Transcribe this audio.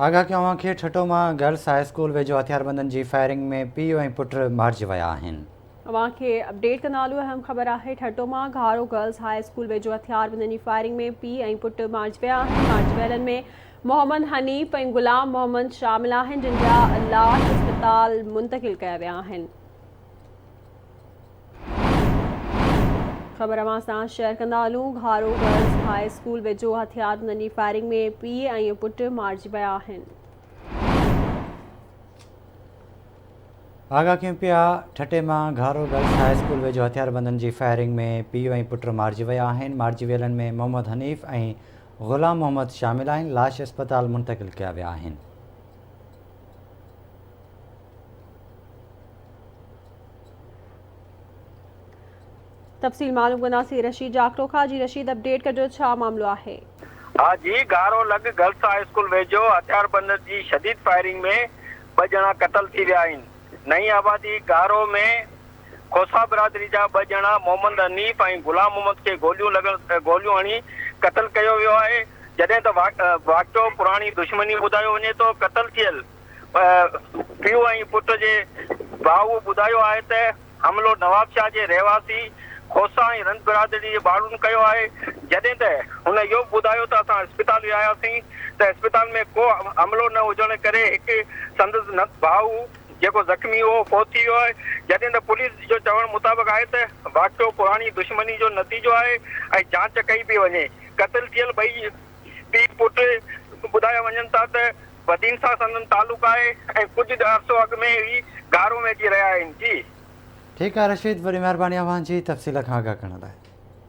آگاهه ڪيو اوهان کي ٺٽو مان گرلس هاء اسڪول ويجهو هٿياربندن جي فائرنگ ۾ پيء ۽ پٽ مارجي ويا آهن. اوهان کي اپڊيٽ ڪندا هلون اهم خبر آهي ٺٽو مان گهارو گرلس هاء اسڪول ويجهو هٿياربندن جي فائرنگ ۾ پيء ۽ پٽ مارجي ويا آهن مارجي ويلن ۾ محمد حنيف ۽ غلام محمد شامل آهن جن جا لاش اسپتال منتقل ڪيا ويا آهن. خبر اوهان سان شيئر ڪندا هلون گهارو گرلز هاء اسڪول ويجهو هٿياربندن جي فائرنگ ۾ پيء ۽ پٽ مارجي ويا آهن. آگاهه ڪيون پيا ٺٽي مان گهارو گرلز هاء اسڪول ويجهو هٿياربندن جي فائرنگ ۾ پيء ۽ پٽ مارجي ويا آهن مارجي ويلن ۾ محمد حنيف ۽ غلام محمد شامل آهن لاش اسپتال منتقل ڪيا ويا آهن. تفصيل معلوم ڪنداسين رشيد جاکرو کان جي رشيد اپڊيٽ ڪجو ڇا معاملو آهي. ها جي گهارو لڳ گرلس هاء اسڪول ويجهو هٿياربندن جي شديد فائرنگ ۾ ٻه ڄڻا قتل ٿي ويا آهن. نئين آبادي گهارو ۾ کوسا برادري جا ٻه ڄڻا محمد حنيف ۽ غلام محمد کي گوليون لڳڻ گوليون هڻي قتل ڪيو ويو آهي جڏهن ته واقعو پراڻي دشمني ٻڌايو وڃي ٿو قتل ٿيل پيء ۽ پٽ جي ڀاء ٻڌايو آهي ته حملو نوابشاهه جي رهواسي کوسا ۽ رند برادري جي ماڻهن ڪيو آهي، جڏهن ته هن اهو به ٻڌايو ته اسان اسپتال ويا هئاسين ته اسپتال ۾ ڪو عملو نه هجڻ ڪري هڪ سندس ڀاء جيڪو زخمي هو فوت ٿي ويو آهي، جڏهن ته پوليس جو چوڻ مطابق آهي ته واقعو پراڻي دشمني جو نتيجو آهي ۽ جاچ ڪئي پئي وڃي، قتل ٿيل ٻئي پيء پٽ ٻڌايا وڃن ٿا ته بدين سان سندن تعلق آهي ۽ ڪجهه عرصو اڳ ۾ ئي گهارو ۾ اچي رهيا آهن. جي. ٺيڪ آهي رشيد وڏي مهرباني اوهان جي تفصيل کان آگاهه ڪرڻ لاء.